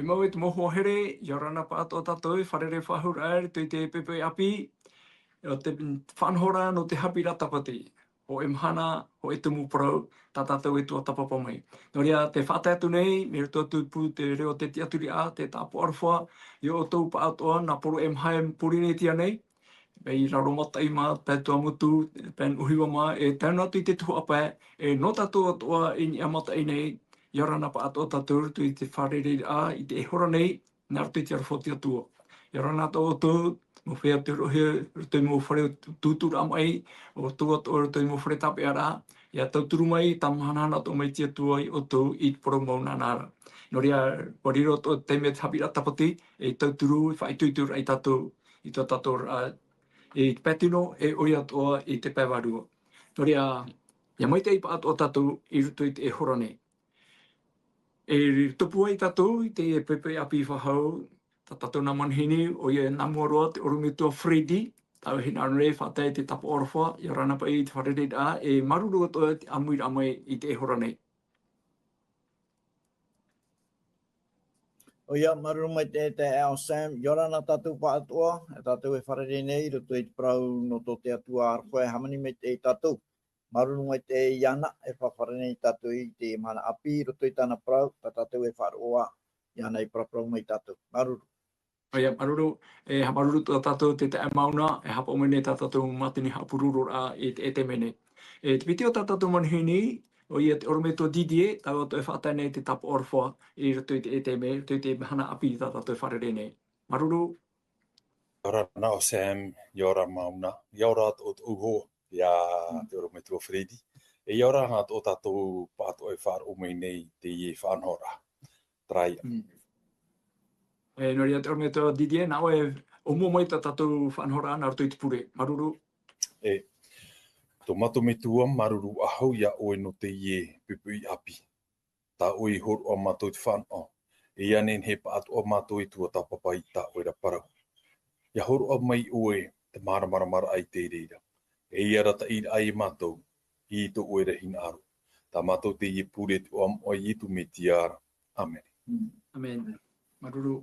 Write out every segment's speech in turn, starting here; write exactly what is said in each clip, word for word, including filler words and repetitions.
Mau e te mau hoa here, ʻia ora na pāʻatoʻa tātou, e fārerei faʻahou ra i roto i te poʻipoʻi ʻāpī, o te faʻanahoraʻa nō te haʻapiʻiraʻa tāpati. Hōʻē mahana, hōʻē tumu parau, tā tātou e tuatāpapa mai. Nō reira, tē faʻatae atu nei, mai roto atu i te pū te reo o te tiʻaturiraʻa, te tāpaʻo aroha, ia ʻoutou pāʻatoʻa, nā Poro M H M Pōrīnetia nei, mai Raromataʻi mā, pae Tuamotu, pae ʻUhiwa mā, e tae noa atu i te tuhaʻa pae, e nō tātou atoʻa i niʻa i Mataʻi nei, ʻia ora na pāʻatoʻa tātou i roto i te fārereiraʻa, i teie hora nei, nā roto i te aroha o te Atua. ʻIa ora na tātou, mau feiā tei roʻohia, i roto i te mau fare tūtūraʻa maʻi, ʻoutou atoʻa i roto i te mau fare tāpeʻaraʻa, ʻia tauturu mai, tāmahanahana atoʻa mai te Atua ia ʻoutou i te parau mau nānā ra. Nō reira, ʻua riro atoʻa te taime te haʻapiʻiraʻa tāpati, e tauturu, e faʻaitoitoraʻa ia tātou, i tō tātou ra, i te pae tino, e ʻoia atoʻa i te pae vārua. Nō reira, ʻia maitaʻi pāʻatoʻa tātou i roto i teie hora nei. E tupu ai tātou i te poʻipoʻi ʻāpī faʻahou, tā tātou nā manihini, ʻoia nā mua roa te ʻorometua Freddy, tāua e hinaʻaro nei e faʻatae i te tāpaʻo aroha, ʻia ora na paʻi i te fārereiraʻa, e māuruuru atoʻa i te ʻāmuiraʻa mai i teie hora nei. ʻOia, māuruuru maitaʻi e te ʻāʻau Sam, ʻia ora na tātou pāʻatoʻa, e tātou e fārerei nei, i roto i te parau nō tō te Atua aroha e hāmani maitaʻi ia tātou. Māuruuru maitaʻi iāna, e faʻafārerei nei tātou i teie mahana ʻāpī, i roto i tāna parau, tā tātou e faʻaroʻo iāna i paraparau mai ia tātou. Māuruuru. ʻOia, māuruuru, e haʻamāuruuru atoʻa tātou i te taeaʻe Mauna, e haʻapaʻo mai nei tā tātou mātini haʻapurororaʻa i te, i teie nei. E te piti o tā tātou manihini, ʻoia te ʻorometua Didier, tāua atoʻa e faʻatae nei i te tāpaʻo aroha i roto i te, i teie, i roto i te mahana ʻāpī tā tātou e fārerei nei. Māuruuru. ʻIa ora na ʻo Sam, ʻia ora Mauna, ʻia ora atoʻa tōʻu hoa, ia Mm. te ʻorometua Freddy. E ʻia ora na atoʻa tātou pāʻatoʻa e faʻaroʻo mai nei i teie faʻanahoraʻa. Terā ia. Mm. E, nō reira te ʻorometua Didier, nā ʻoe e ʻōmua mai tā tātou faʻanahoraʻa nā roto i te pure. Māuruuru. E, tō mātou Metua, māuruuru faʻahou ia ʻoe nō teie poʻipoʻi ʻāpī. Tā ʻoe i hōroʻa ia mātou i te fānaʻo. E ʻia nehenehe pāʻatoʻa mātou e tuatāpapa i tā ʻoe ra parau. ʻIa hōroʻa mai ʻoe te māramarama i te reira. E ʻia arataʻi ia mātou i tō ʻoe ra hinaʻaro. Tā mātou teie pure i te iʻoa o Iesu Mesia ra. ʻĀmene. Mm, ʻāmene. Māuruuru.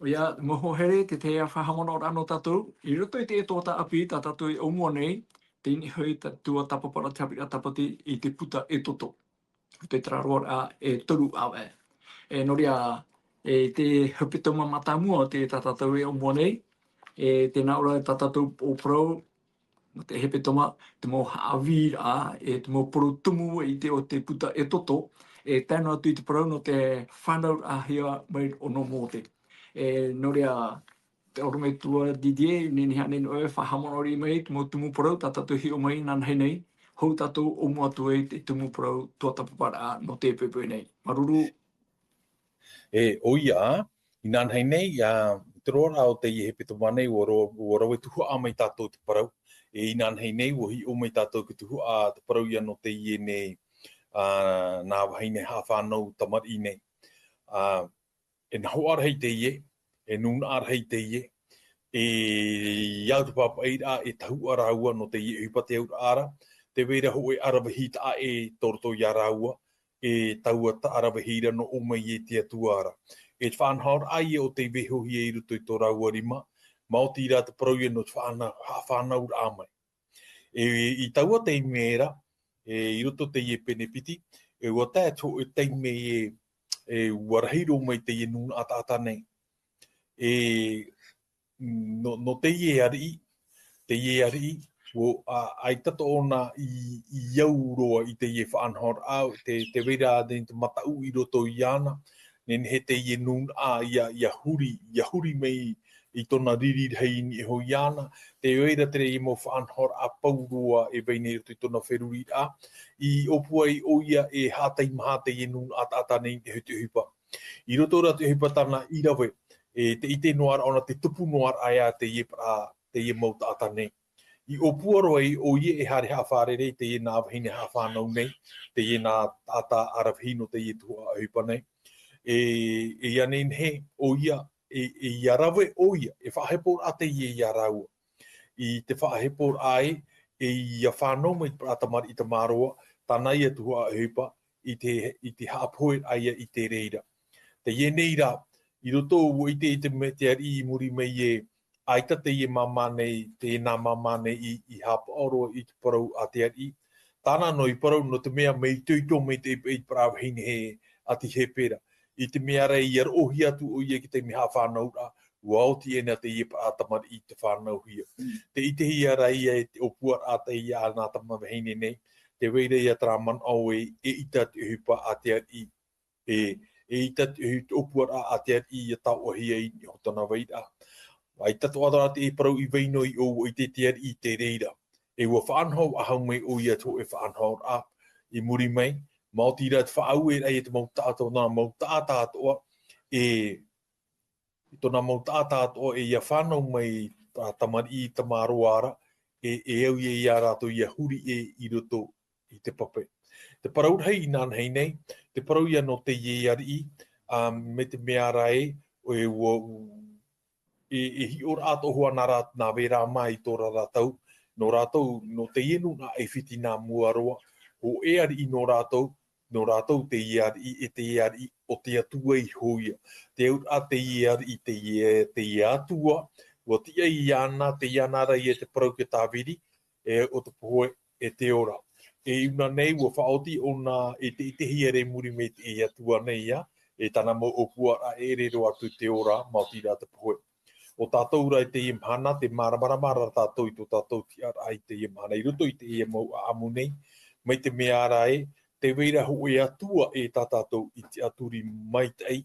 ʻOia, mau hoa here, te tahi faʻahaʻamanaʻoraʻa nō tātou. I roto i te tuatāpapa ʻāpī, tā tātou e ʻōmua nei, teie nei hoʻi te tuatāpaparaʻa te haʻapiʻiraʻa tāpati i te puta Exodo. Te tararoa e toru ʻāvaʻe. E nō reira, e te hepetoma mātāmua, te tā tātou e ʻōmua nei, e tē nā ʻō ra tā tātou parau, nō te hepetoma, te mau haʻavīraʻa, e te mau parau tumu i te, o te puta Exodo, e tae noa atu i te parau nō te fānauraʻahia mai ʻo Mōse. E nō reira, te ʻorometua Didier, nehenehe ānei nō ʻoe e faʻahaʻamanaʻo mai i te mau tumu parau, tā tātou e hiʻo mai inanahi nei, hou tātou ʻōmua atu ai te tumu parau tuatāpaparaʻa nō te poʻipoʻi nei. Māuruuru. E, ʻoia, inanahi nei, ā, i te roaraʻa o teie hepetoma nei, ʻua ro-, ʻua rave tuhaʻa mai tātou te parau. E, inanahi nei, ʻua hiʻo mai tātou i te tuhaʻa te parau ia nō teie nei, ā, nā vahine haʻafānau tamariʻi nei. Ā, e nahoʻa rahi teie, e nūnaʻa rahi teie, e au te pāpaʻiraʻa, e tahuʻa rāua nō teie ʻohipa te auraʻa ra, tē vai ra hōʻē ʻaravihi taʻa ʻē tō roto ia rāua, e taua taʻaravihi ra nō ʻō mai e te Atua ra. E te faʻanahoraʻa ia ʻo tei vaihohia i roto i tō rāua rima, maoti rā te parau ia nō te faʻana-, haʻafānauraʻa mai. E, i taua taime ra, e, i roto teie pene piti, e, ʻua tae atu hōʻē taime e, e, ʻua rahi roa mai teie nūnaʻa taʻata nei. E, nō, nō teie ariʻi, teie ariʻi, ʻua, ā, ʻaita tōna i, i au roa i teie faʻanahoraʻa, te, tē vai ra ānei te mataʻu i roto iāna, nehenehe teie nūnaʻa ʻia, ʻia huri, ʻia huri mai i tōna riri rahi i niʻa iho iāna, tē vai ra terā mau faʻanahoraʻa pauroa e vai nei i roto i tōna feruriraʻa, i ʻōpua ai ʻoia e haʻateimaha teie nūnaʻa taʻata nei i te ʻohipa. I roto rā te ʻohipa tāna i rave, e te ʻite noa ra ʻōna, te tupu noa ra ia teie parau, teie mau taʻata nei. I ʻōpua roa ai ʻoia e haere haʻafārerei i teie nā vahine haʻafānau nei, teie nā taʻata ʻaravihi nō teie tuhaʻa ʻohipa nei. E, e ʻia nehenehe ʻoia, e, e ʻia rave ʻoia, e faʻaheporaʻa teie ia rāua. I te faʻaheporaʻa ē, e ʻia fānau mai te parau tamariʻi tamaroa, tāna ia tuhaʻa ʻohipa, i te, i te haʻapohe ia i te reira. Teie nei rā, i roto ʻua ʻite i te mea te ariʻi i muri mai e, ʻaita teie māmā nei, teie nā māmā nei i, i haʻapaʻo roa i te parau a te ariʻi. Tāna noa i parau, nō te mea mea itoito maitaʻi paʻi te parau vahine hē a te Hepera. I te mea ra ia roʻohia atu ʻoia i te taime haʻafānauraʻa, ʻua oti ʻē na teie parau tamariʻi te fānauhia. Tē ʻitehia ra ïa e te ʻōpuaraʻa teie a nā tama vahine nei, tē vai ra ïa terā manaʻo ē, eʻita te ʻohipa a te ariʻi, e, eʻita te ʻohi-, te ʻōpuaraʻa a te ariʻi ʻia taoʻahia i niʻa i tōna vairaʻa. ʻAita atoʻa rā te parau i vai noa i ʻō, ʻua ʻite te ariʻi i te reira. E ʻua faʻanaho faʻahou mai ʻoia i te hōʻē faʻanahoraʻa i muri mai, maoti rā te faʻaue ra ïa te mau taʻata, tōna mau taʻata atoʻa, e, i tōna mau taʻata atoʻa, e ʻia fānau mai tā tamariʻi tamaroa ra, e, e au ïa ia rātou ʻia huri ʻē i roto i te pape. Te parau rahi inanahi nei, te parau ïa nō teie ariʻi, ā, mai te mea ra ē, ʻoe ʻua, e, e hiʻoraʻa atoʻa hoʻi nā rā, nā vērā mā i tō rātou, nō rātou, nō teie nūnaʻa ʻAifiti nā mua roa, hōʻē ariʻi nō rātou, nō rātou teie ariʻi, e teie ariʻi o te Atua iho ïa. Te auraʻa teie ariʻi, teie, teie Atua, ʻua tiʻa iāna, tei iāna ra ïa te parau kia Tāviri, e ʻo te pohe, e te ora. E i ʻō nei, ʻua faʻaoti ʻōna e te, i te hiʻoraʻa i muri mai i te Atua nei ïa, e tāna mau ʻōpuaraʻa e ʻere roa atu i te ora, maoti rā te pohe. ʻO tātou rā i teie mahana, tē māramarama ra tātou i tō tātou tiʻaraʻa i teie mahana, i roto i teie mau ʻāʻamu nei, mai te mea ra ē, tē vai ra hōʻē Atua e tā tātou i tiʻaturi maitaʻi,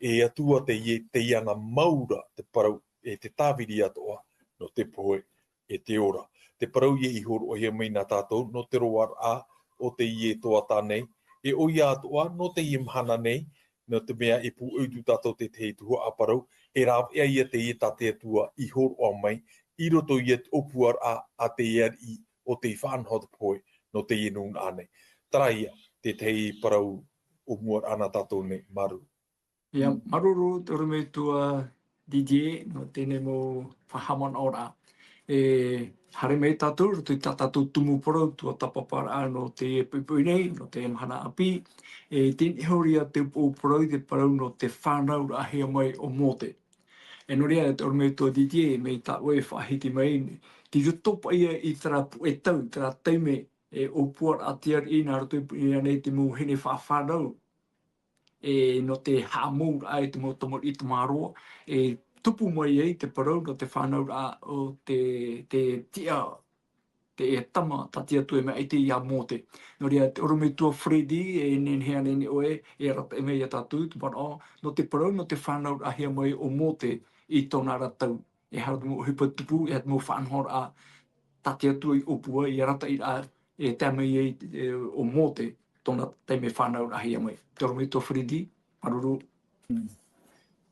e Atua teie, tei iāna mau ra te parau, e te Tāviri atoʻa, nō te pohe, e te ora. Te parau ïa i hōroʻahia mai nā tātou, nō te roaraʻa o teie tuatāne, e ʻoia atoʻa, nō teie mahana nei, nō te mea e pūʻoi atu tātou te tahi tuhaʻa parau, e rāveʻa ïa teie tā te Atua i hōroʻa mai, i roto ïa i te ʻōpuaraʻa a te ariʻi o tei faʻanaho te pohe, nō teie nūnaʻa nei. Terā ïa, te tahi parau ʻōmuaraʻa nā tātou nei, māuruuru. ʻIa, māuruuru, te ʻorometua Didier, nō teie mau faʻahaʻamanaʻoraʻa. E, haere mai tātou, i roto i tā tātou tumu parau, tuatāpaparaʻa nō te poʻipoʻi nei, nō te mahana ʻāpī. E, teie hoʻi ïa te upoʻo parau, te parau nō te fānauraʻahia mai o Mōte. E nō reira, te ʻorometua Didier, mai tā ʻoe faʻahiti mai, tei roto paʻi ïa i terā puʻe tau, terā taime, e ʻōpuaraʻa a te ariʻi nā roto i, i ʻō nei te mau vahine faʻafānau, e, nō te haʻamouraʻa i te mau tamariʻi tamaroa, e tupu mai ai te parau nō te fānauraʻa o te, te tiʻa, te tama, tā te Atua e mea ʻaita iā Mōte. Nō reira, te ʻorometua Freddy, e nehenehe ānei ʻoe, e arataʻi mai iā tātou, te manaʻo, nō te parau, nō te fānauraʻahia mai o Mōte i tōna ra tau. E aha te mau ʻohipa tupu, e aha te mau faʻanahoraʻa, tā te Atua i ʻōpua, i arataʻiraʻa, e tae mai ai, e, o Mōte, tōna taime fānauraʻahia mai. Te ʻorometua Freddy, māuruuru.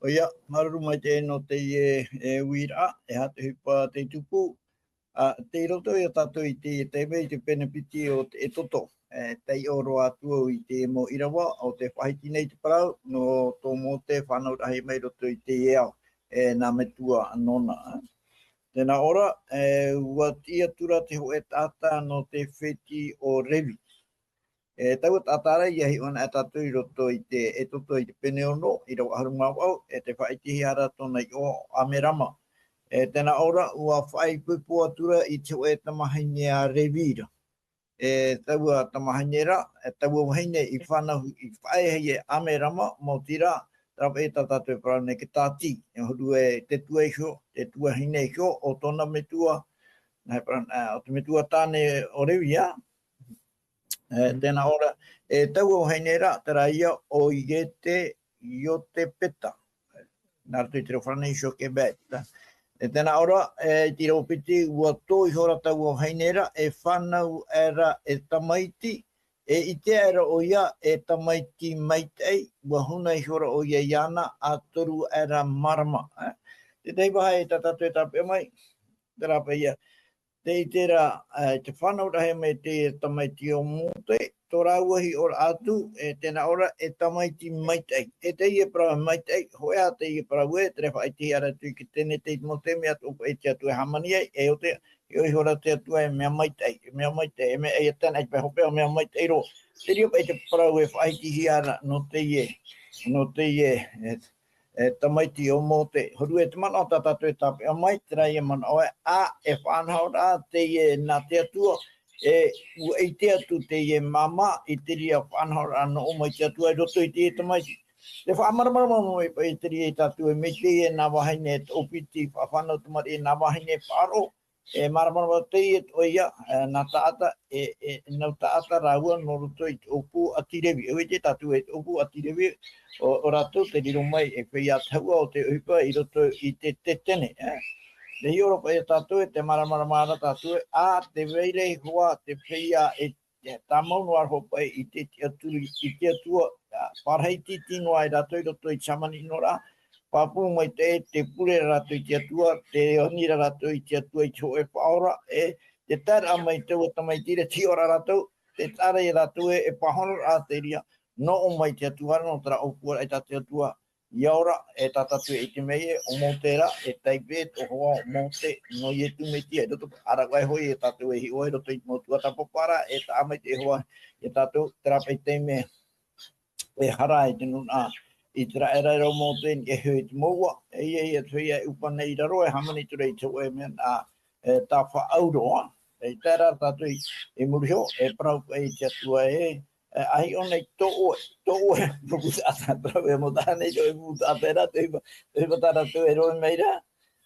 ʻOia, māuruuru maitaʻi nō teie, e, uiraʻa, e aha te ʻohipa tei tupu, ā, tei roto iā tātou i te, tei mai i te pene piti o te Exodo, e, taiʻo roa atu au i te mau ʻīrava, ʻo tē faʻahiti nei te parau, nō tō Mōte fānauraʻahia mai i roto i te ao, e, nā metua nōna. Tē nā ʻō ra, e, ʻua tiʻa atu ra te hōʻē taʻata nō te fētiʻi o Revi. E, taua taʻata ra ʻia hiʻo anaʻe tātou i roto i te Exodo i te pene ono, ʻīrava ʻahuru mā vaʻu, e tē faʻaʻitehia ra tōna iʻoa ʻo Amerama. E, tē nā ʻō ra, ʻua faʻaipoipo atu ra i te hōʻē tamahine a Revi ra. E, taua tamahine ra, e, taua vahine i fānau, i faʻaea e Amerama, maoti rā, terā paʻi tā tātou e parau nei te tāti, e huru e te tua iho, te tuahine iho, o tōna metua, nā, e parau, ā, o te metua tāne o Revi, ā? E, tē nā ʻō ra, e, taua vahine ra, terā ïa ʻo Iete, Iotepeta. Nā roto i te reo Farāni, Jochebed. E, tē nā ʻō ra, e, i te ʻīrava piti, ʻua tō ihora taua vahine ra, e fānau aʻera e tamaiti, e ʻite aʻera ʻoia e tamaiti maitaʻi, ʻua huna ihora ʻoia iāna, ʻa toru aʻera marama. E, te tahi vāhi tā tātou e tāpeʻa mai, terā paʻi ïa. Tē ʻite ra, e, te fānauraʻahia mai te tamaiti o Mōte, tō rāua hiʻoraʻa atu, e, tē nā ʻō ra, e tamaiti maitaʻi. E teie parau maitaʻi, hōʻē ā teie parau ē, terā e faʻaʻitehia ra atu i te Tenete i te mau taime atoʻa paʻi te Atua e hāmani ai, e ʻo te, hiʻo ihora te Atua e mea maitaʻi, e mea maitaʻi, e mea, e tana i te pae hopeʻa, mea maitaʻi roa. Terā paʻi te parau e faʻaʻitehia ra nō teie, nō teie, e, e, tamaiti o Mōte. Hōroʻa te manaʻo tā tātou e tāpeʻa mai, terā ia manaʻo ē, ā, e faʻanahoraʻa teie nā te Atua, e, ʻua ʻite atu teie māmā i te reira faʻanahoraʻa nō ʻō mai te Atua i roto i teie tamaiti. Tē faʻamāramarama mai paʻi te reira ia tātou ē, mai teie nā vahine e toʻopiti faʻafānau tamariʻi, nā vahine faʻaroʻo, e māramarama teie atoʻa ia, e, nā taʻata, e, e, nau taʻata rāua nō roto i te ʻōpū ʻāti Revi. E ʻua ʻite tātou ē te ʻōpū ʻāti Revi, ʻo, ʻo rātou tē riro mai e feiā tahuʻa o te ʻohipa i roto i te tetene, e. Tē hiʻo ra paʻi ia tātou ē, tē māramarama ra tātou ē, ā, tē vai ra hoʻi te feiā e, e tāmau noa ra hoʻi paʻi i te tiʻaturi i te Atua, ā, parahi tītī noa ai rātou i roto i te hāmani-ʻino-raʻa, pāpū maitaʻi, tē pure ra rātou i te Atua, tē ani ra rātou i te Atua i te hōʻē faʻaora, e, tē taeraʻa mai taua tamaiti ra, tē hiʻo ra rātou, tē taʻa ra ia rātou ē, e pāhonoraʻa te reira, nō ʻō mai te Atua ra, nō terā ʻōpuaraʻa tā te Atua, ʻia ora, e tā tātou e ʻite mai ē, ʻo Mōte ra, e taipe te hoa o Mōte, nō Ietu Metia, i roto, ʻāreʻa hoʻi e tātou e hiʻo ai, i roto i te mau tuatāpaparaʻa, e taʻa mai te hoa, ia tātou, terā paʻi taime, e hara ai te nūnaʻa ʻĪteraʻera, ʻo Mōte i niʻa iho i te mouʻa, e ʻia, ʻia, te feiā e ʻupa nei i raro, e hāmani atu ra i te hōʻē mea, ā, e, tā faʻauro, ā. E tae ra tātou i, i muri iho, e parau paʻi te Atua ē, e, ʻa hiʻo nei tō ʻoe, tō ʻoe, mau taʻata, parau ē, mau taʻata nei tō ʻoe mau taʻata ra, te ʻohipa, te ʻohipa tā rātou e rohe mai ra.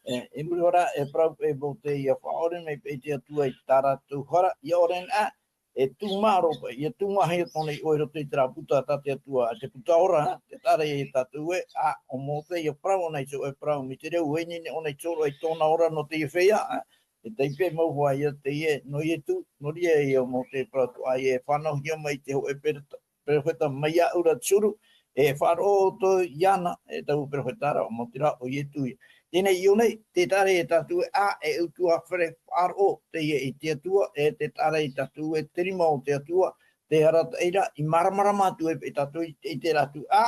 E, i muri iho ra, e parau paʻi Mōte ʻia faʻaʻore mai paʻi te Atua i tā rātou hara, ʻia ʻore na, e tūmā roa paʻi, ʻia tūmāhia tōna iʻoa i roto i terā puta tā te Atua, te puta ora, tē taʻa ra ia tātou ē, ā, ʻo Mōte ʻia parau ʻōna i te hōʻē parau, mai te reo, ʻua ineine ʻōna i te hōroʻa i tōna ora nō teie feiā, ā, e taipe mau hoʻi ia teie nō Ietu, nō reira ia ʻo Mōte e parau atoʻa, e fānauhia mai te hōʻē pereta-, perofeta mai iāʻu ra te huru, e faʻaroʻo ʻoutou iāna, e taua perofeta ra, ʻo Mōte ra, ʻo Ietu ia. Teie nei, i ʻō nei, tē taʻa ra ia tātou ē, ā, e ʻutuāfare faʻaroʻo teie i te Atua, e tē taʻa ra ia tātou ē, te rima o te Atua, te arataʻi ra, i māramarama atu ai paʻi tātou i te, i te reira atu, ā,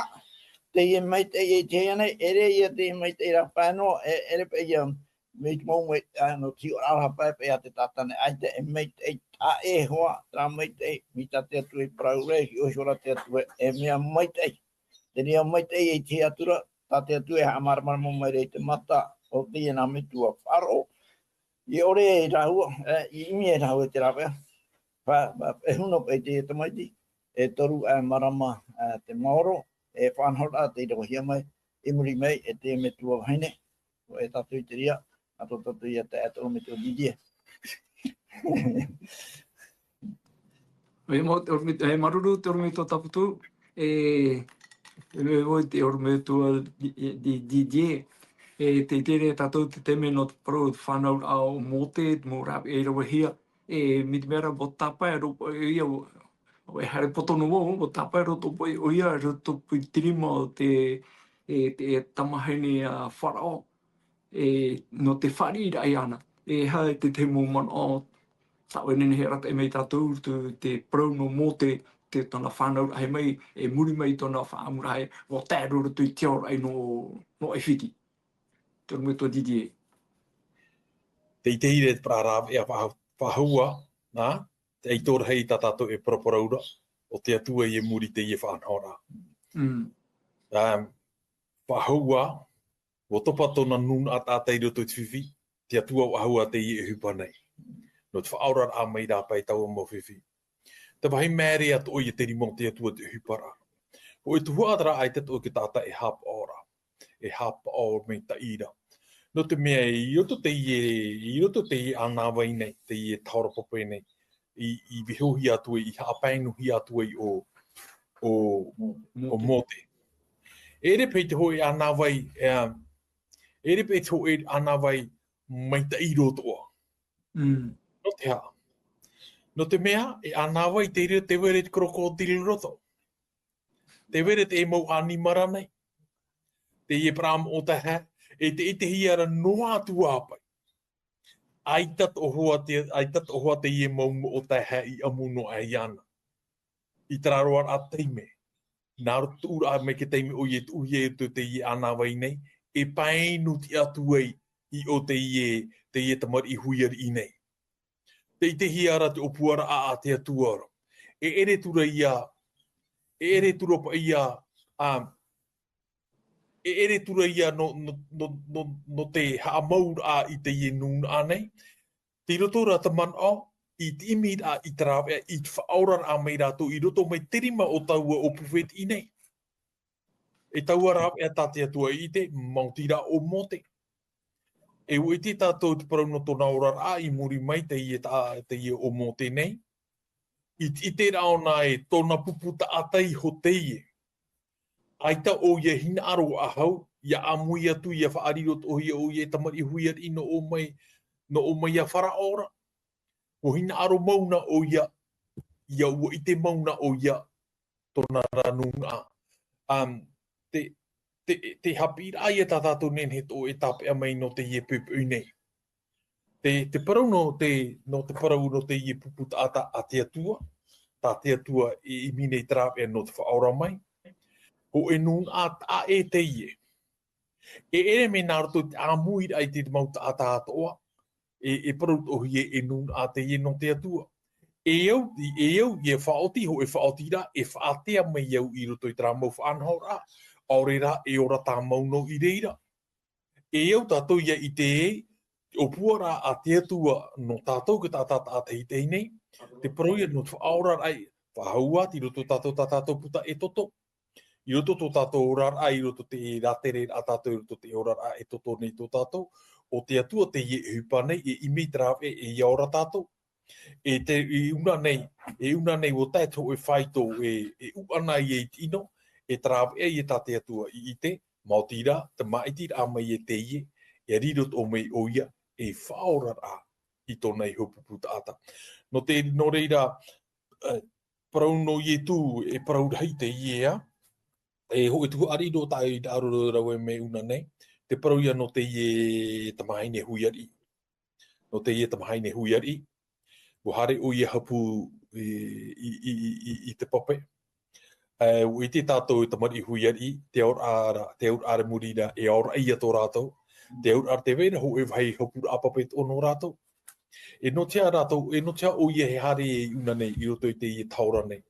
teie maitaʻi e ʻitehia nei, ʻeʻere ia teie maitaʻi rāpae noa, e, ʻeʻere paʻi ia, mai te mau mai, ā, nō te hiʻoraʻa rāpae paʻi a te taʻata nei, ʻaita e maitaʻi, ā, e hoa, terā maitaʻi, mai tā te Atua i parau ra, hiʻo iho ra te Atua, e mea maitaʻi. Te reira maitaʻi e ʻitehia atu ra, tā te Atua e haʻamāramarama mai ra i te mata o teie nā metua faʻaroʻo. I ʻore ai rāua, e, i ʻimi ai rāua i te rāveʻa. Fa-, fa-, e huna paʻi teie tamaiti, e toru aʻe marama, e, te maoro, e faʻanahoraʻa tei ravehia mai, i muri mai, e te metua vahine, ʻo e tātou i te reira, ā, tō tātou ia taeaʻe, te ʻorometua Didier. E mau, te ʻorometua, e māuruuru te ʻorometua Taputu, e, e, e, te ʻorometua Di-, Di-, Didier, e, tē ʻite ra tātou te taime nō te parau fānauraʻa o Mōte, te mau rāveʻa i ravehia, e, mai te mea ra, ʻua tāpae roa paʻi ʻoia, ʻua, ʻua haere poto noa, ʻua tāpae roa paʻi ʻoia, i roto paʻi i te rima o te, e, te tamahine a Farao, e, nō te fāriʻiraʻa iāna. E aha te tahi mau manaʻo, tā ʻoe e nehenehe e arataʻi mai ia tātou, te, te parau nō Mōte, te, tōna fānauraʻahia mai, e muri mai tōna faʻaʻamuraʻahia, ʻua tae roa i roto i te aoraʻi nō, nō ʻAifiti. Te ʻorometua Didier. Tē ʻitehia ra te parau rāveʻa faʻa-, faʻahou, nā, te ʻaito rahi tā tātou e paraparau ra, ʻo te Atua ia i muri i teie faʻanahoraʻa. Mm. Um, faʻahou, ʻua topa tōna nūnaʻa taʻata i roto i te fifi, te Atua faʻahou teie e ʻohipa nei. Nō te faʻaoraraʻa mai rāpae i taua mau fifi. Te vāhi māere atoʻa ia te rima o te Atua te ʻohiparaʻa. Hōʻē tuhaʻa terā ʻaita atoʻa te taʻata e haʻapaʻo ra. E haʻapaʻo maitaʻi ra. Nō te mea i roto teie, i roto teie ʻānāvai nei, teie tahora pape nei, i, i vaihohia atu ai, i haʻapainuhia atu ai ʻo, ʻo, ʻo Mōte. Mōte. ʻEʻere paʻi te hōʻē ʻānāvai, e, ʻeʻere paʻi te hōʻē ʻānāvai maitaʻi roa atoʻa. Mm. Nō te aha? Nō te mea, e ʻānāvai te reira tē vai ra te korokotiro i roto. Tē vai ra te mau ʻanimara nei. Teie parau moʻotaehae, e tē ʻitehia ra noa atu ā paʻi. ʻAita atoʻa hoʻi te, ʻaita atoʻa hoʻi teie mau moʻotaehae i ʻamu noa aʻe iāna. I terā roa rā taime. Nā roto tuʻuraʻa mai te taime ʻoia e tuʻuhia i roto i teie ʻānāvai nei, e painu tiʻa atu ai i ʻō teie, teie tamariʻi hui ariʻi nei. Tē ʻitehia ra te ʻōpuaraʻa a te Atua ra. E ʻere atu ra ia, e ʻere atu ra paʻi ia, ā, e ʻere atu ra ia nō, nō, nō, nō, nō te haʻamauraʻa i teie nūnaʻa nei. Tei roto rā te manaʻo, i te ʻimiraʻa, i te rāveʻa, i te faʻaoraraʻa mai rātou i roto mai te rima o taua ʻōpū fētiʻi nei. E taua rāveʻa tā te Atua i ʻite, maoti rā ʻo Mōte. E ʻua ʻite tātou te parau nō tōna oraraʻa i muri mai teie tā, teie ʻo Mōte nei. I te ʻiteraʻa ʻōna e tōna pupu taʻata iho teie. ʻAita ʻoia i hinaʻaro faʻahou, ʻia ʻāmui atu, ʻia faʻariro atoʻa ʻoia e tamariʻi hui ariʻi nō ʻō mai, nō ʻō mai iā Faraō ra. ʻUa hinaʻaro mau na ʻoia, ʻia ʻua ʻite mau na ʻoia, tōna ra nūnaʻa. Um, te, te, te haʻapiʻiraʻa ia tā tātou nehenehe atoʻa e tāpeʻa mai nō teie poʻipoʻi nei. Te, te parau nō te, nō te parau nō teie pupu taʻata a te Atua, tā te Atua e ʻimi nei te rāveʻa nō te faʻaora mai. Hōʻē nūnaʻa taʻa ʻē teie. E ʻere mai nā roto i te ʻāmuiraʻa i te mau taʻata atoʻa, e, e parau atoʻa hia e nūnaʻa teie nō te Atua. E au, e au, ʻia faʻaoti, hōʻē faʻaotiraʻa, e faʻaātea mai au i roto i terā mau faʻanahoraʻa, ʻaore rā, e ora tāmau noa i reira. E au tātou ʻia ʻite, te ʻōpuaraʻa a te Atua nō tātou te taʻata taʻa teitei nei, te parau ia nō te faʻaoraraʻa, faʻahou ā, i roto tātou tā tātou puta ʻEtoto. I roto tō tātou oraraʻa, i roto te rātere a tātou, i roto te oraraʻa ʻEtoto nei tō tātou, ʻo te Atua teie e ʻohipa nei, e ʻimi te rāveʻa, e ʻia ora tātou. E te, i ʻuna nei, e ʻuna nei ʻua tae te hōʻē faito, e, e ʻuʻana ia i te ʻino, e te rāveʻa ia tā te Atua i ʻite, maoti rā, te māʻitiraʻa mai e teie, e riro atoʻa mai ʻoia, e faʻaoraraʻa i tōna iho pupu taʻata. Nō te, nō reira, e, parau nō Ietu, e parau rahi teie ā, e hōʻē tuhaʻa riro tā i raro rave mai ʻuna nei, te parau ia nō teie tamahine hui ariʻi. Nō teie tamahine hui ariʻi. ʻUa haere ʻoia i hapu i, i, i, i, i, i te pape. E, ʻua ʻite tātou e tamariʻi hui ariʻi, te auraʻa ra, te auraʻa ra i muri ra, e aoraʻi ia tō rātou. Te auraʻa ra tē vai ra hōʻē vāhi hapuraʻa pape atoʻa nō rātou. E nō te aha rātou, e nō te aha ʻoia e haere i ʻuna nei, i roto i teie tahora nei.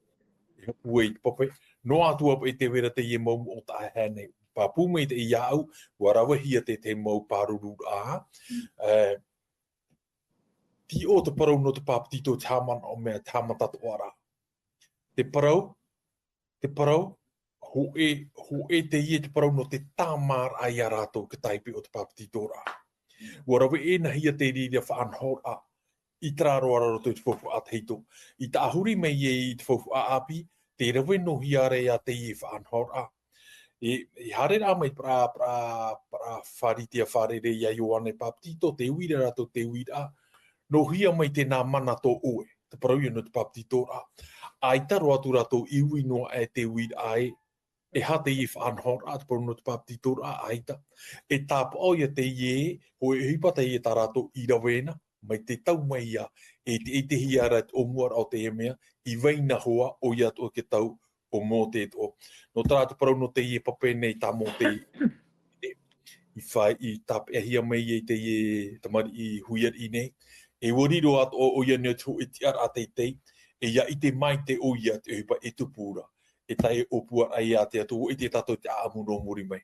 E hapu ai i te pape. Noa atu ā paʻi tē vai ra teie mau moʻo taʻahine nei. Pāpū maitaʻi iāʻu, ʻua ravehia te, te mau pārururaʻa. E, Tei ʻō te parau nō te bāpetizo, te haʻamanaʻo mea, te haʻamata atoʻa ra. Te parau, te parau, hōʻē, hōʻē teie te parau nō te tāmāraʻa ia rātou te taipe o te bāpetizoraʻa. ʻUa rave ʻē na hia te reira faʻanahoraʻa, i terā roa ra roto i te faufaʻa tahito. I taʻahuri mai ai i te faufaʻa ʻāpī, tē rave noa hia ra ia teie faʻanahoraʻa. E, e haere rā mai parau, parau, parau fāritea fārerei ia Ioane Bāpetizo, tē ui ra rātou, tē ui ra, nō hea mai tēnā mana tō ʻoe, te parau ia nō te bāpetizoraʻa. ʻAita roa atu rātou i ui noa aʻe tē ui ra ē, e aha teie faʻanahoraʻa, te parau nō te bāpetizoraʻa, ʻaita. E tāpaʻo ia teie, hōʻē ʻohipa teie tā rātou i rave na, mai te tau mai ia, e te, e te hia ra te ʻōmuaraʻa o teie mea, i vai na hoʻi, ʻoia atoʻa te tau o Mōte atoʻa. Nō terā te parau nō teie pape nei tā Mōte i fai, i tāpeʻahia mai ai teie tamariʻi hui ariʻi nei. E ʻua riro atoʻa ʻoia nei te hōʻē tiʻaraʻa teitei, e ʻia ʻite maitaʻi ʻoia te ʻohipa e tupu ra. E tae ʻōpuaraʻa ia te Atua, ʻua ʻite tātou te ʻāʻamu nō muri mai.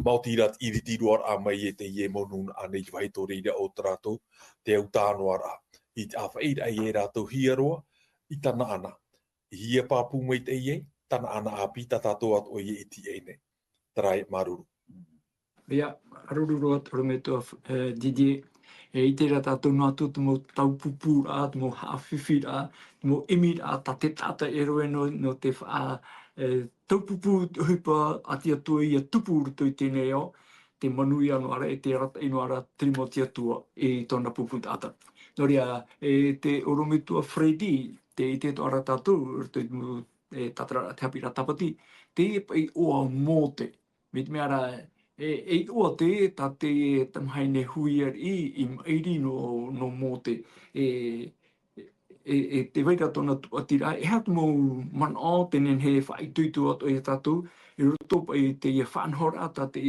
Maoti rā te ʻiriti roa raʻa mai e teie mau nūnaʻa nei i te vāhi tō reira o tā rātou, te au tānoaraʻa. I te ʻāfaʻiraʻa ia rātou hia roa, i Tanaana. I hea pāpū maitaʻi ai, Tanaana ʻāpī, tā tātou atoʻa ia e tīaʻi nei. Terā ia, māuruuru. ʻIa, māuruuru roa, ʻorometua, e, Didier. E ʻite ra tātou noa atu te mau taupupūraʻa, te mau haʻafifiraʻa, te mau ʻimiraʻa, tā te taʻata e rave nō, nō te faʻa, e, taupupū te ʻohipa a te Atua ʻia tupu i roto i teie nei ao, tē manuia noa ra, e tē arataʻi noa ra te rima o te Atua i tōna pupu taʻata. Nō reira, e te ʻorometua Freddy, tē ʻite atoʻa ra tātou, i roto i te mau, e, tātararaʻa te haʻapiʻiraʻa Tāpati, teie paʻi iʻoa Mōte. Mai te mea ra, e, e iʻoa te, tā te tamahine hui ariʻi i maʻiri nō, nō Mōte. E, e, e tē vai ra tōna tūʻatiraʻa, e aha te mau manaʻo tē nehenehe e faʻaitoito atoʻa ia tātou, i roto paʻi i teie faʻanahoraʻa tā te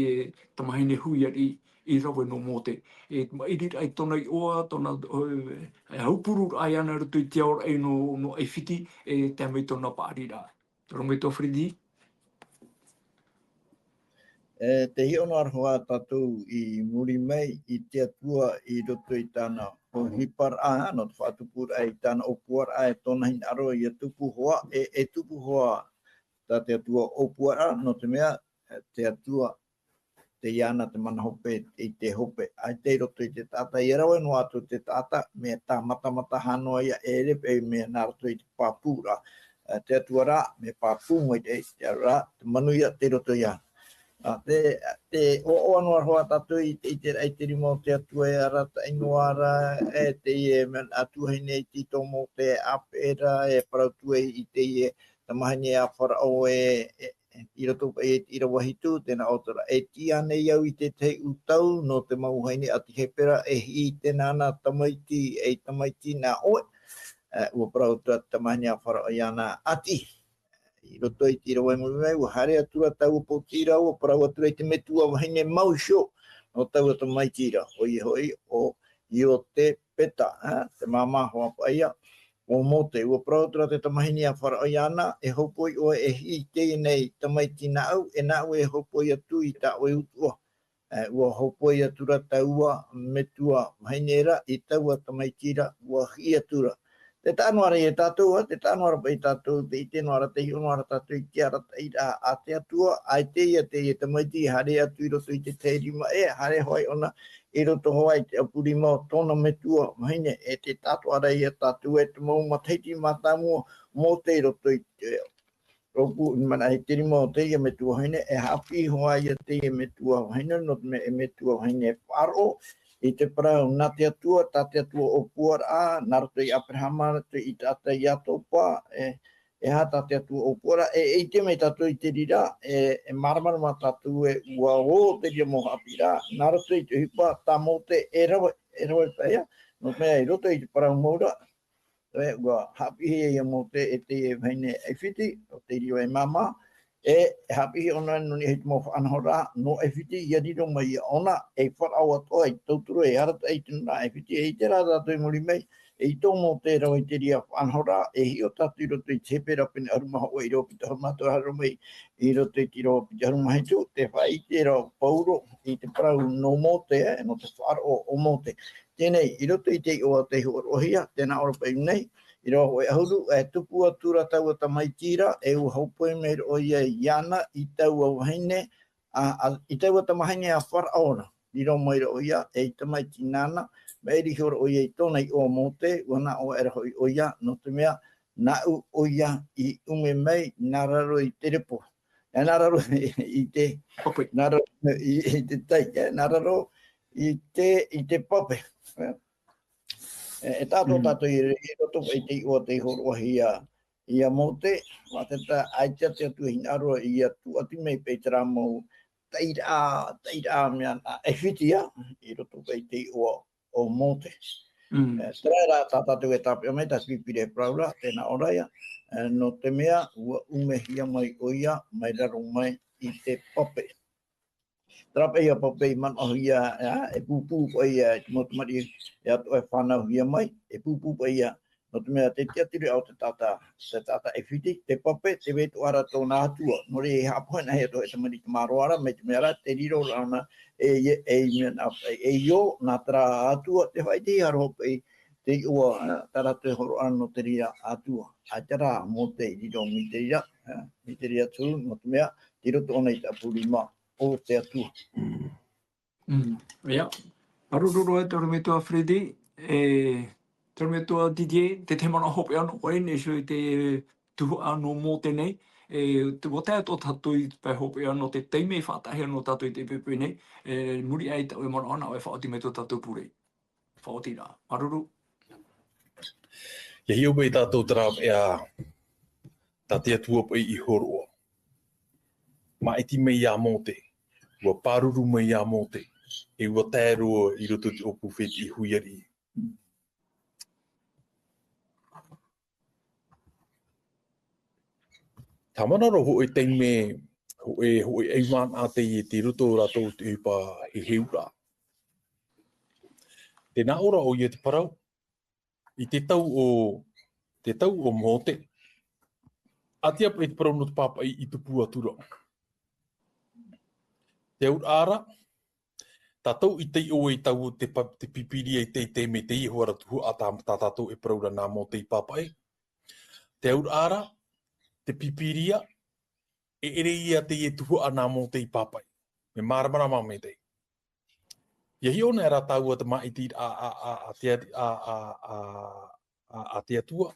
tamahine hui ariʻi i rave nō Mōte. E maʻiriraʻa i tōna iʻoa, tōna, e, e aupururaʻa iāna i roto i te aoraʻi nō, nō ʻAifiti, e tae mai tōna paʻariraʻa. ʻOrometua Freddy? E, tē hiʻo noa ra hoʻi tātou i muri mai i te Atua i roto i tāna ʻohiparaʻa, nō te faʻatupuraʻa i tāna ʻōpuaraʻa, e tōna hinaʻaro ʻia tupu hoʻi, e, e tupu hoʻi tā te Atua ʻōpuaraʻa, nō te mea, e, te Atua, tei iāna te mana hope, i te hope, ʻaita i roto i te taʻata, ʻia rave noa atu te taʻata, mea tāmatamata noa ïa, e ʻere paʻi mea nā roto i te pāpūraʻa. E, te Atua rā, mea pāpū maitaʻi, te Atua rā, te manuia tei roto iāna. A, tē, tē ʻoaʻoa noa ra hoʻi tātou i te, i te, i te rima o te Atua e arataʻi noa ra, e teie mea atu nei i tō Mōte e ʻāpeʻe ra, e parau atu ai i teie tamahine a Faraō e, e, i roto paʻi i te ʻīrava hitu, tē nā ʻō ra, e tiʻa nei au i te tahi ʻūtau nō te mau vahine ʻāti Hepera, e hiʻi i te nāna tamaiti, ei tamaiti nā ʻoe. E, ʻua parau atu ra te tamahine a Faraō iāna, ʻāti. I roto i te ʻīrava i muri mai, ʻua haere atu ra taua pōtiʻi ra, ʻua parau atu ra i te metua vahine mau iho nō taua tamaiti ra, ʻoia hoʻi, ʻo Iotepeta, e, te māmā hoʻi paʻi ïa o Mōte. ʻUa parau atu ra te tamahine a Faraō iāna, e hōpoi ʻoe e hiʻi i teie nei tamaiti nāʻu, e nāʻu e hōpoi atu i tā ʻoe utuʻa. E, ʻua hōpoi atu ra taua metua vahine ra i taua tamaiti ra, ʻua hiʻi atu ra. Tē taʻa noa ra ia tātou, ā, tē taʻa noa ra paʻi tātou, tē ʻite noa ra, tē hiʻo noa ra tātou i te arataʻiraʻa a te Atua, ʻaita ïa teie tamaiti i haere atu i roto i te tahi rima ʻē, haere hoʻi ʻōna i roto hoʻi i te ʻapu rima o tōna metua vahine, e tē taʻatoʻa ra ia tātou e te mau matahiti mātāmua o Mōte i roto i te rōpū, mana, i te rima o teie metua vahine, e haʻapiʻi hoʻi ïa teie metua vahine, nō te mea e metua vahine faʻaroʻo i te parau nā te Atua, tā te Atua ʻōpuaraʻa, nā roto ia Aperahama, nā roto ia Itaata, Iakoba, e, e aha tā te Atua ʻōpuaraʻa, e, e ʻite mai tātou i te reira, e, e māramarama tātou ē ʻua ō te reira mau haʻapiʻiraʻa, nā roto i te ʻohipa tā Mōte e rave, e rave paʻi ïa, nō te mea i roto i te parau mau ra, e, ʻua haʻapiʻihia ia Mōte e te vahine ʻAifiti, ʻo te reira e māmā, e, e haʻapiʻihia ʻōna nō niʻa i te mau faʻanahoraʻa nō ʻAifiti, ʻia riro mai ia ʻōna, e Faraō atoʻa i tauturu, e arataʻi i te nūnaʻa ʻAifiti, e ʻite rā tātou i muri mai, e i tō Mōte e rave i te reira faʻanahoraʻa, e hiʻo tātou i roto i te Hepera pene ʻahuru mā hōʻē, ʻīrava piti ʻahuru mā toru, haere mai i roto i te ʻīrava piti ʻahuru mā hitu, tē faʻaʻite ra ʻo Paulo i te parau nō Mōte, e, nō te faʻaroʻo o Mōte. Teie nei, i roto i te iʻoa tei hōroʻahia, tē nā ʻō ra paʻi nei, ʻīrava hōʻē ʻahuru, e tupu atu ra taua tamaiti ra, e ʻua hōpoi maira ʻoia iāna i taua vahine, a, a, i taua tamahine a Faraō ra. Riro maira ʻoia, ei tamaiti nāna, maʻiri ihora ʻoia i tōna iʻoa Mōte, ʻua nā ʻō aʻera hoʻi ʻoia, nō te mea, nāʻu ʻoia i ʻume mai, nā raro i te repo. E nā raro i te, Pape. Nā raro i, i te tai, e, nā raro i te, i te pape. E, e tātou Mm. tātou i, i roto i te iʻoa tei hōroʻahia ia Mōte, ʻua te tā, ʻaita te Atua hinaʻaro ʻia tūʻati mai paʻi terā mau taʻiraʻa, taʻiraʻa mea nā ʻAifiti ïa, i roto i te iʻoa o Mōte. Mm. E, terā rā tā tātou e tāpeʻa mai, tā te Pīpīria e parau ra, tē nā ʻō ra ïa, e, nō te mea, ʻua ʻumehia mai ʻoia, mai raro mai i te pape. Terā paʻi ïa pape i manaʻohia, e, e pūpū paʻi ïa, i te mau tamariʻi, e atoʻa e fānauhia mai, e pūpū paʻi ïa, nō te mea te tiʻaturiraʻa o te taʻata, te taʻata ʻAifiti, te pape, tē vai atoʻa ra tōna atua. Nō reira, e haʻapohe anaʻe atoʻa e tamariʻi tamaroa ra, mai te mea rā, tē riro ra ʻōna, e, e, e, mea nā, e, e ʻio, nā terā atua, tē faʻaʻitehia ra hoʻi paʻi te iʻoa, e, tā rātou e hōroʻa nō te reira atua. ʻAita rā, Mōte i riro mai te reira, e, mai te reira tū, nō te mea, tei roto ʻōna i te ʻapu rima o te Atua. Mm. Mm. ʻIa. Māuruuru e te ʻorometua Freddy, e, te ʻorometua Didier, te, te manaʻo hopeʻa nō ʻoe nei, so i te tuhaʻa nō Mōte nei, e, te, ʻua tae atoʻa tātou i te pae hopeʻa nō te taime i faʻataʻahia nō tātou i teie poʻipoʻi nei, e, muri aʻe i tā ʻoe manaʻo, nā ʻoe e faʻaoti mai tō tātou pure. Faʻaoti rā. Māuruuru. ʻIa hiʻo paʻi tātou terā paʻi, tā te Atua paʻi i hōroʻa. Māʻiti mai ia Mōte. ʻUa pāruru mai ia Mōte. E ʻua tae roa i roto i te ʻōpū fētiʻi hui ariʻi. Tāmana roa hōʻē taime, hōʻē, hōʻē ʻaivānaʻa teie tei roto rātou i te ʻohipa heheuraʻa. Tē nā ʻō ra ʻoia te parau, i te tau o, te tau o Mōte, ʻātīapaʻi te parau nō te pāpaʻi i tupu atu ra. Te auraʻa ra, tātou i taiʻo i taua te pa-, te Pīpīria i teitei mai te iho ra tuhaʻa tā, tā tātou e parau ra nā Mōte i pāpaʻi. Te auraʻa ra, te Pīpīria, e ʻere ia teie tuhaʻa nā Mōte i pāpaʻi. Mea māramarama maitaʻi. ʻIa hiʻo na rā tāua tamaiti a, a, a, a te, a, a, a, a, a te Atua.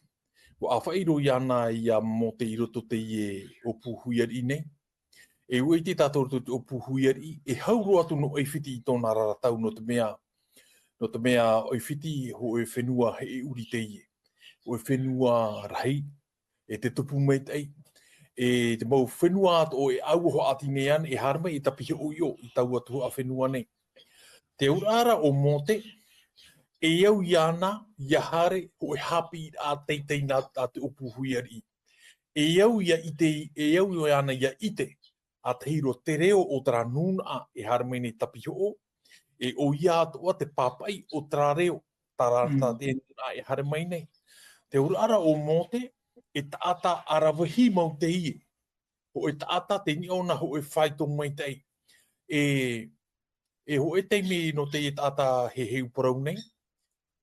ʻUa ʻāfaʻi roa iāna ia Mōte i roto teie ʻōpū huiariʻi nei. E ʻua ʻite tātou roto te ʻōpū huiariʻi, e hau roa atu nō ʻAifiti i tōna ra ra tau nō te mea, nō te mea ʻAifiti, hōʻē fenua heʻeuri teie. Hōʻē fenua rahi, e te tupu maitaʻi, e te mau fenua atoʻa e ʻaua hoʻi ʻati nei ana, e haere mai e tapihoʻo i taua tuhaʻa fenua nei. Te auraʻa ra o Mōte, e au iāna, ʻia haere, hōʻē haʻapiʻiraʻa teitei nā, a te ʻōpū huiariʻi. E au ʻia ʻite, e au iāna ʻia ʻite, ʻa tahi roa te reo o terā nūnaʻa e haere mai nei tapihoʻo, e ʻoia atoʻa te pāpaʻi o terā reo, terā, Mm. tā te nūnaʻa e haere mai nei. Te auraʻa ra o Mōte, e taʻata aravihi mau teie. Hōʻē taʻata te niʻa ʻōna hōʻē faito maitaʻi. E, e hōʻē taime nō teie taʻata heheu parau nei,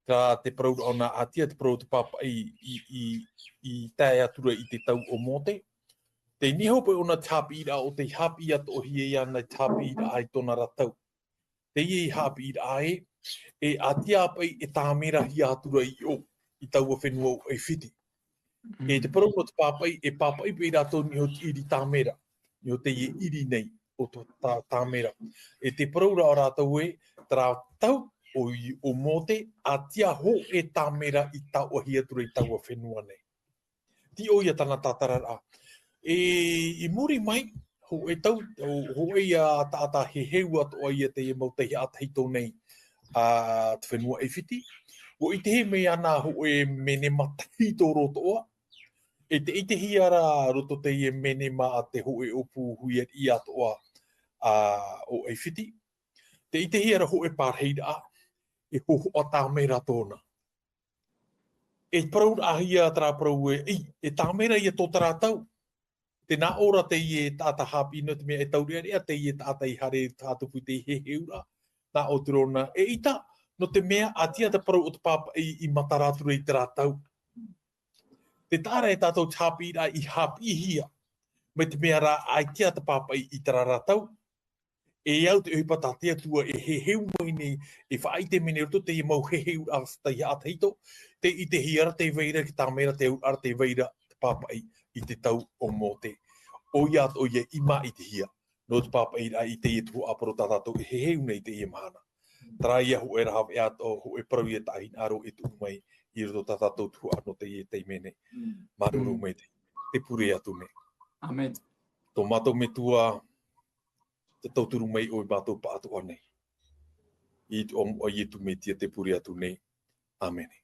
tā te parau ra ʻōna ʻātia te parau te pāpaʻi i, i, i tae atu ra i te tau o Mōte. Tei niʻa hoʻi ʻōna te haʻapiʻiraʻa ʻo tei haʻapiʻi atoʻahia iāna te haʻapiʻiraʻa i tōna ra tau. Teie haʻapiʻiraʻa ē, e ʻātia paʻi e tāmerahia atu ra i ʻō, i taua fenua o ʻAifiti. E te parau nō te pāpaʻi, e pāpaʻi paʻi rātou niʻa i te ʻiri tāmera, niʻa i teie ʻiri nei, o tō tā-, tāmera. E te parau ra ʻo rātou ē, terā tau o i-, o Mōte, ʻātia hōʻē tāmera i taoʻahia atu ra i taua fenua nei. Tei ʻō ia tāna tātararaʻa. E, i muri mai, hōʻē tau, hō-, hōʻē ia taʻata heheu atoʻa ia teie mau taihaʻa tahito nei, a te fenua ʻAifiti. ʻUa ʻitehia mai ana hōʻē menema tahito roa atoʻa. E tē ʻitehia ra roto teie menema a te hōʻē ʻōpū huiariʻi atoʻa, a, o ʻAifiti. Tē ʻitehia ra hōʻē parahiraʻa, e hōhoʻa tāmera tōna. E parauraʻahia terā parau ē, ʻī, e tāmera ia tō terā tau. Tē nā ʻō ra teie taʻata haʻapiʻi nō te mea e taureʻareʻa teie taʻata i haere tātupu i te heheuraʻa. Nā ʻō te rōna, eʻita, nō te mea ʻātia te parau o te pāpaʻi i matara atu ra i terā tau. Tē taʻa ra e tātou te haʻapiʻiraʻa i haʻapiʻihia. Mai te mea rā, ʻaita te pāpaʻi i terā ra tau. E au te ʻohipa tā te Atua e heheu mai nei, e faʻaʻite mai nei roto teie mau heheuraʻa taihaʻa tahito, tē ʻitehia ra tē vai ra te tāmera, te auraʻa ra tē vai ra te pāpaʻi i te tau o Mōte. ʻOia atoʻa ia i māʻitihia, nō te pāpaʻiraʻa i teie tuhaʻa parau tā tātou e heheu nei i teie mahana. Terā ia hōʻē raveʻa atoʻa, hōʻē parau ia tāʻu hinaʻaro e tuʻu mai i roto tā tātou tuhaʻa nō teie taime nei. Māuruuru maitaʻi. Te pure atu nei. ʻĀmene. Tō mātou Metua, te tauturu mai ʻoe mātou pāʻatoʻa nei. I te iʻoa o Ietu Metia te pure atu nei. ʻĀmene.